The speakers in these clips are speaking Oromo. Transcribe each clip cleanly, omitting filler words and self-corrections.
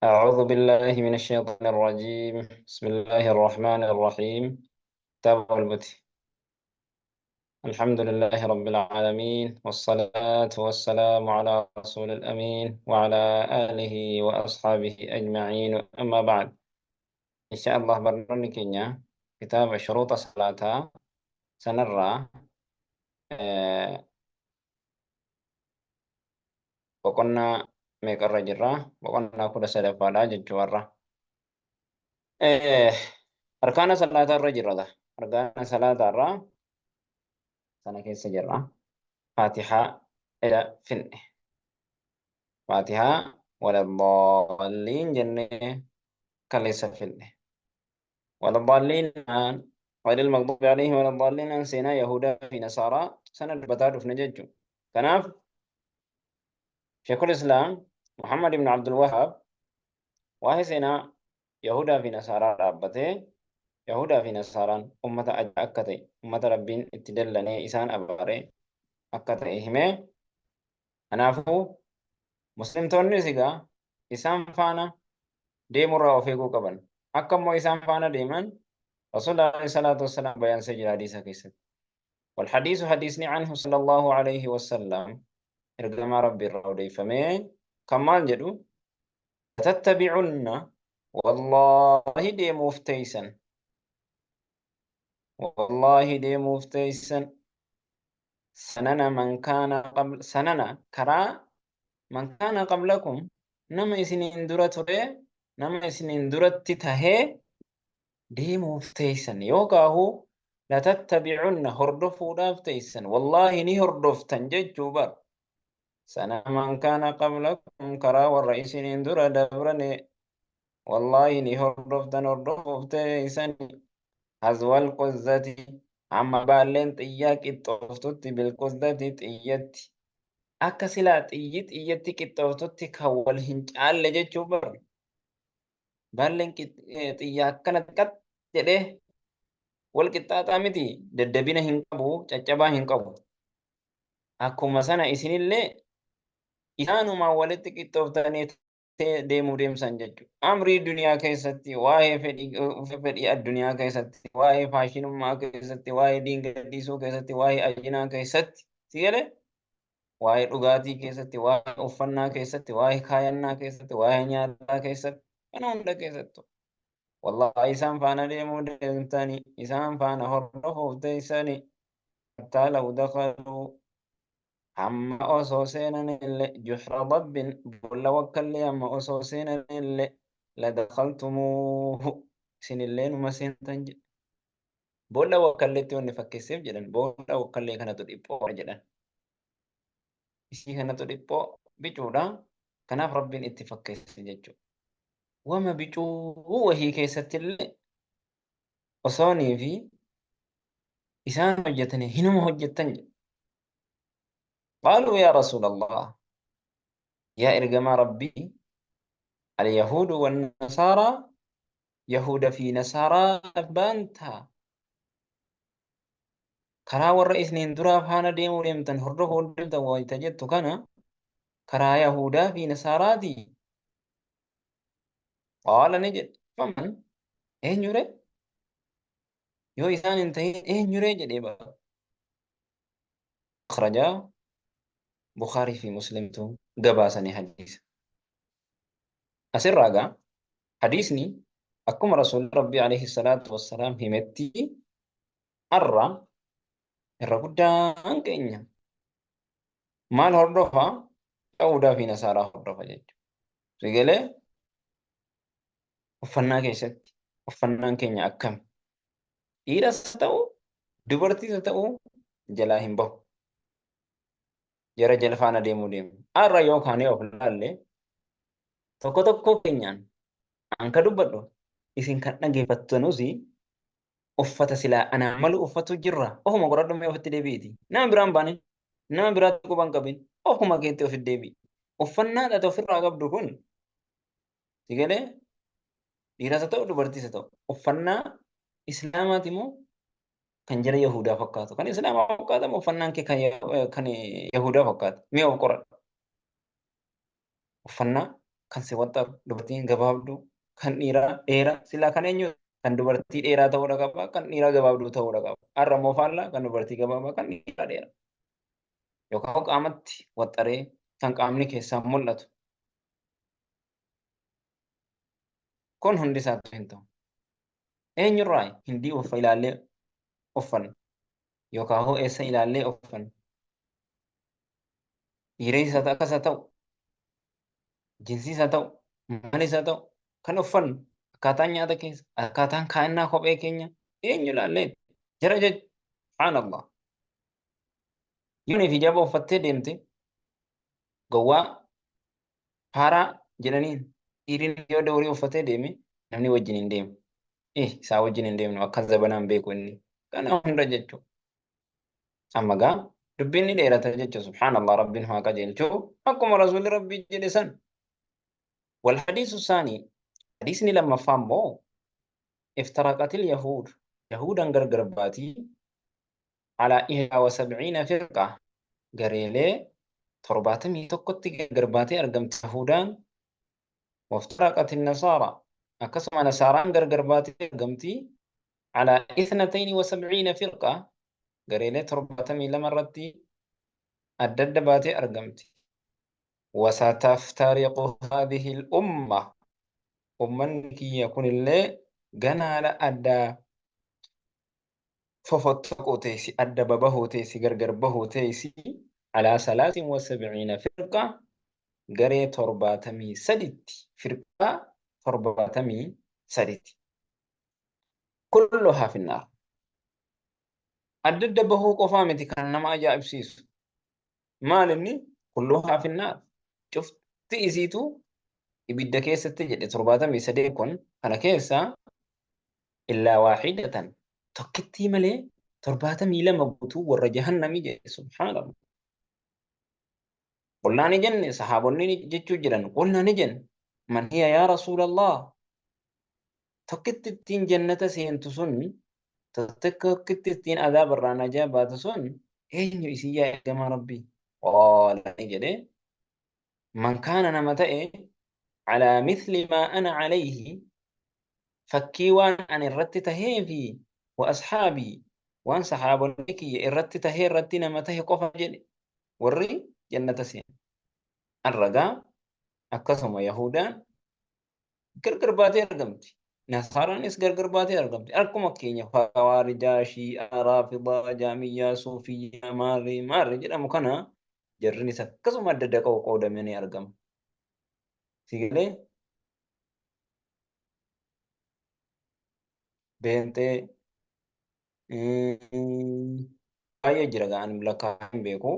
أعوذ بالله من الشيطان الرجيم. بسم الله الرحمن الرحيم. كتاب البتي. الحمد لله رب العالمين، والصلاة والسلام على رسول الأمين وعلى آله وأصحابه أجمعين، أما بعد. إن شاء الله برنامج كينيا كتاب شروط الصلاة سنرى boqonnaa meeqarra jirra? Boqonnaa 13ffaadha jechuu warra. Arkaana salaataa irra jirra. Arkaana salaataa irra sana keessa jirra. Faatihaa ila finne. Faatihaa waladaalliin jennee kaleessa finne. Waladaalliin غير المغضوب عليهم ولا الضالين seenaa Yahudaa fi Nasaaraa sana dubbataa dhufne jechuudha. Kanaaf Sheekul Islaam Muhammad ibn Abdul Wahab waa'ee seenaa Yahudaa fi Nasaaraa dhaabbatee, Yahudaa fi Nasaaraan ummata ajaa akka ta'e, ummata Rabbiin itti dallanee isaan abaaree akka ta'e himee, kanaafuu muslimtoonnis egaa isaan faana deemurraa of eeguu qaban. Akka immoo isaan faana deeman Rasuulli alayhi salaatu wassalaam bayaansee jira hadiisa keessatti. والحديث حديثني عنه صلى الله عليه وسلم، ergamaa Rabbii irraa odeeffamee kan maal jedhu? لتتبعن، wallaahi deemuuf teeysan, wallaahi deemuuf teeysan، سنن من كان قبل، سنن karaa، من كان قبلكم، nama isiniin dura ture, nama isiniin duratti tahee deemuuf teeysan, yookaahu لتتبعن hordofuudhaaf teeysan, wallaahi ni hordoftan jechuu bar، سنن من كان قبلكم، karaa warra isiniin dura dabrane wallaahi ni hordoftan, hordofuuf teeysan، حذو القذة، amma baalleen xiyyaa qixxooftutti، بالقذة، xiyyatti, akka silaa xiyyi xiyyatti qixxooftutti kan wal hin caalle jechuu bar. Baalleen xiyyaa akkanatti qat jedhee wal qixxaaxaa miti, daddabina hin qabu, caccabaa hin qabu. Akkuma sana isinillee isaanumaan walitti qixxooftanii deemuu deemsan jechuudha. Amrii duniyaa keessatti, waa'ee fedhii addunyaa keessatti, waa'ee faashinummaa keessatti, waa'ee diingadhiisuu keessatti, waa'ee ajinaa keessatti, si galee, waa'ee dhugaatii keessatti, waa'ee uffannaa keessatti, waa'ee kaayannaa keessatti, waa'ee nyaataa keessatti, kana hunda keessattu. Wallaahi isaan faana deemuu deemtanii, isaan faana hordofuuf teessanii، حتى لو دخلوا، hamma osoo seenan illee، جحر ضب، boolla wakkallee hamma osoo seenan illee، لدخلتموه، isinillee numa seentan jedhe. Boolla wakkalleetti wanni fakkeesseef jedhan, boolla wakkallee kanatu dhiphoo jedhan. Isii kanatu dhiphoo bicuudha. Kanaaf Rabbiin itti fakkeesse jechuudha. Wama bicuu wahii keessatti illee osoonii fi isaan hojjetanii hinuma hojjettan jedhe. قالوا يا رسول الله، yaa ergamaa Rabbii، اليهود والنصارى، Yahuda fi Nasaaraa baantaa karaa warra isiniin duraa faana deemuu deemtan, hordofuu deemtan wayita jettu kana, karaa Yahudaa fi Nasaaraati? قال، ni jedhe، فمن، eenyure? Yoo isaan hin ta'in eenyure jedhee bara. أخرجاه، Bukhaarii fi Muslimtu gabaasanii hadiisa. Asirraa gaa hadiisni akkuma Rasuulli Rabbii عليه الصلاة والسلام himetti, har'a irra guddaan keenya maal hordofa? Yahudaa fi Nasaaraa hordofa jechuudha. Sigalee uffannaa keessatti uffannaan keenya akkami? Dhiiras haa ta'u, dubartiis haa ta'u, jalaa hin bahu. Jara jala faana deemuu deemu. Har'a yoo kaanee of ilaalle, tokko tokko keenyaan an ka dubbadhu, isin kan dhageeffattanus, uffata silaa anaa malu uffatu jirra. Ofuma qoradhu mee, ofitti deebi'iti. Nama biraan baane, nama biraatti quban qabin, ofuma keetti ofitti deebi'i. Uffannaa ati ofirraa qabdu kun, si galee, dhiiras haa ta'u, dubartiis haa ta'u, uffannaa islaamaati moo kan jara Yahudaa fakkaatu? Kan islaamaa fakkaata moo uffannaan kee kan Yahudaa fakkaata? Mee of qoradhu. Uffannaa Kan si waxxaru, dubartiin gabaabduu, kan dhiiraa dheeraa, silaa kan eenyu kan dubartii dheeraa ta'uudha qaba, kan dhiiraa gabaabduu ta'uudha qaba. Har'a immoo faallaa kan dubartii gabaabaa kan dhiiraa dheeraa. Yookaan qaamatti waxxaree kan qaamni keessaa mul'atu. Kun hundi isaatu hin ta'u. Eenyurraa hindii uffa ilaallee uffanna yookaan hoo eessa ilaallee uffanna. Dhiirri isa akkas haa ta'u, jinsii isa ta'u, maal isa ta'u, kan uffannu akkaataan nyaata keessa, akkaataan kaa'annaa kophee keenya eenyu ilaallee jara jechuudha. Subhaanallah. Yoon hijaaba uffattee deemte gowwaa haaraa jedhaniin dhiirri yoo dawrii uffatee deeme namni wajjin hin deemu. Eh isaa wajjin hin deemnu akka zabanaan beeku inni. Kana hunda jechuudha. Amma gaa dubbiin ni dheerata jechuudha. Subhaanallah rabbiin haa qajeelchu. Akkuma rasuulli rabbii jedhe san. Wal hadiisu saanii hadiisni lammaffaa immoo iftaraqatil yahuud yahuudaan gargar baatii alaa ihdaa wa sabciina firqa gareelee 71tti gargar baatee argamti yahuudaan waftaraqatin nasaara akkasuma nasaaraan gargar baatee argamti alaa ithnatayni wa sabciina firqa gareelee 72 irratti adda adda baatee argamti. Wasataftariqu haadhihi al-umma ummanni kiyya kunillee ganaadha adda fofottaquu teessi, adda babahuu teessi, gargar bahuu teessi alaa salaasin wa sabciina firqa garee 73tti, firqaa 73tti. Kulluhaa finnaar. Adda adda bahuu qofaa miti kan nama ajaa'ibsiisu. Maal inni kulluhaa finnaar. Cufti isiitu ibidda keessatti jedhe 73 kun kana keessa illaa waahidatan tokkittii malee 72 guutuu warra jahannamii jedhe subhaanallah. Qulnaa ni jenne sahaabonni jechuu jiran qulnaa ni jenne man hiya yaa rasuulallah tokkitti ittiin jannata seentu sun tokkitti ittiin adaaba irraa najaa baatu sun eenyu isii yaa ergamaa rabbii qaala ni jedhe man kaana nama ta'e calaa mithli maa ana calayhi fakkii waan ani irratti tahee fi wa ashaabii waan sahaabonni kiyya irratti tahee irratti nama tahe qofa jedhe warri jannata seena. Arragaa akkasuma Yahudaan gargar baatee argamti. Nasaaraanis gargar baatee argamti. Akkuma keenya Khawaarijaa, Shii'aa, Raafidaa, Jaamiyyaa, Suufiyyaa, maarree maarree jedhamu kana jarrinis akkasuma adda adda qoodamee ni argama. Sigalee beenxee baay'ee jira ga'an lakkaa'ee hin beeku.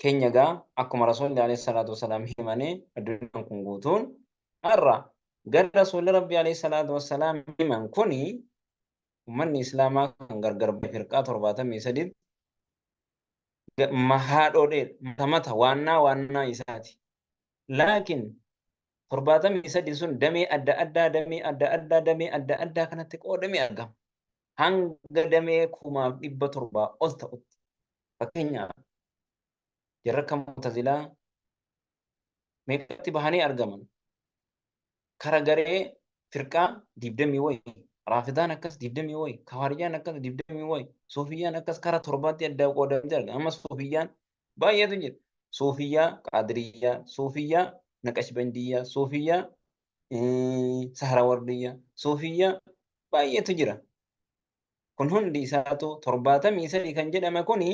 Keenya gaa akkuma rasuulli alayhi salaatu wasalaam himanii addunyaan kun guutuun har'a gara rasuulli rabbi alayhi salaatu wasalaam himan kuni ummanni islaamaa kan gargar ba'e firqaa 73 haadhoodhee mata mata waannaa waannaa isaati. Laakiin 73 sun damee adda addaa damee adda addaa damee adda addaa kanatti qoodamee argama. Hanga damee 7,700 ol ta'utti. Fakkeenyaaf jarra akka Mu'tazilaa meeqatti bahanii argaman? Kara garee firqaa digdamii wayi, Raafidaan akkas digdamii wayi, Kawaarijaan akkas digdamii wayi, Suufiyyaan akkas kara torbaatti adda qoodamtee argama. Amma Suufiyyaan baay'eetu jira. Suufiyyaa Qaadiriyyaa, Suufiyyaa Naqashbandiyyaa, Suufiyyaa Sahrawardiyyaa, Suufiyyaa baay'eetu jira. Kun hundi isaatu 73 kan jedhame kuni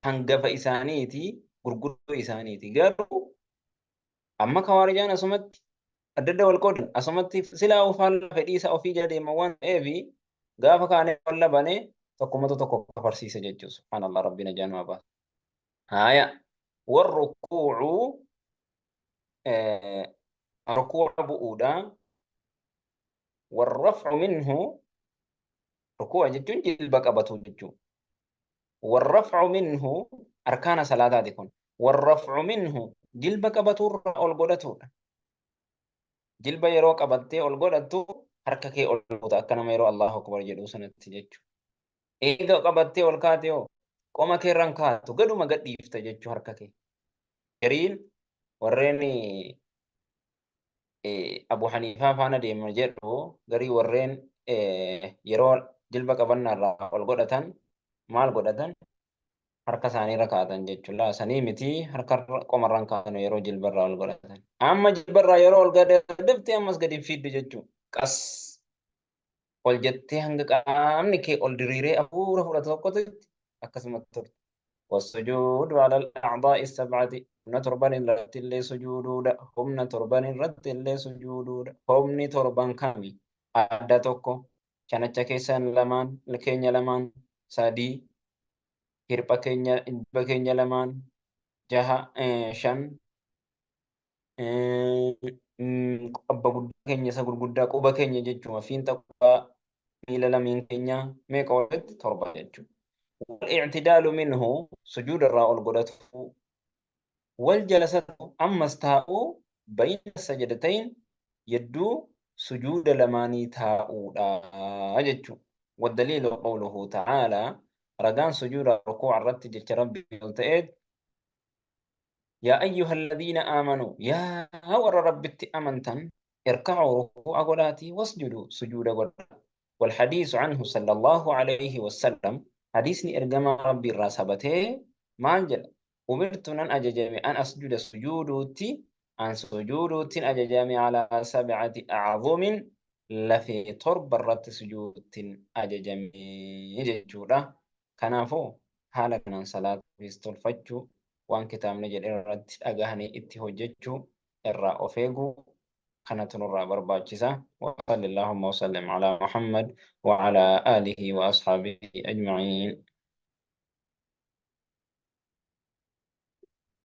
hangafa isaaniiti, gurguddoo isaaniiti. Garuu amma Kawaarijaan asumatti adda adda wal qoodan asumatti silaa faallaa fedhii isaa ofii jala deeman waan ta'eef gaafa kaanee wal labane tokkumatu tokko kafarsiisa jechuudha. Subhaanallah rabbi najaa nu haa baasu. Haaya warrukuucu rukuuca bu'uudha. Warrafcu minhu rukuuca jechuun jilba qabatu jechuudha. Warrafcu minhu arkaana salaataati kun. Warrafcu minhu jilba qabaturraa ol godhatudha. Jilba yeroo qabattee ol godhattu harka kee ol goota akka nama yeroo Allahu Akbar jedhu sanatti jechuudha. Eega qabattee ol kaate hoo qoma kee irraan kaatu gaduma gad dhiifta jechuu harka kee. Gariin warreen Abu Haniifaa faana deema jedhu garii warreen yeroo jilba qabannaarraa ol godhatan maal godhatan harka isaanii irra kaa'atan jechuudha. Sanii miti harka qomarraan kaa'atan yeroo jilbarraa ol godhatan. Amma jilbarraa yeroo ol gadafte ammas gadi fiiddu jechuudha. Qas ol jettee hanga qaamni kee ol diriiree hafuura fudhatu tokkotti akkasumatti turte. والسجود على الأعضاء السبعة humna torban irratti illee sujuuduudha. Humna torban irratti illee sujuuduudha. Humni torban kami? Adda tokko, shanacha keessan lamaan, keenya lamaan, sadii, hirpha keenya, jilba keenya lamaan, jaha, shan, abba guddaa keenya isa gurguddaa quba keenya jechuudha. Fiinxa qubaa miila lameen keenya meeqa walitti torba jechuudha. والاعتدال منه sujuuda irraa ol godhatu والجلسة ammas taa'uu بين السجدتين yedduu sujuuda lamaanii taa'uudha jechuudha. والدليل قوله تعالى ragaan sujuuda rukuuca irratti jecha Rabbi ol ta'eet يا أيها الذين آمنوا yaa warra Rabbitti amantan اركعوا rukuuca godhaatii واسجدوا sujuuda godhaa. والحديث عنه صلى الله عليه وسلم hadiisni ergamaa Rabbii irraa sabatee maal jedha? أمرت nan ajajame أن أسجد sujuuduutti an sujuuduuttiin ajajame على سبعة أعظم lafee torba irratti sujuuduttiin ajajame jechuudha. Kanaafuu haala kanaan salaataafis tolfachuu waan kitaabni jedhe irratti dhagahanii itti hojjechuu irraa of eeguu kanatu nurraa barbaachisa. وصل اللهم وسلم على محمد وعلى آله وأصحابه أجمعين.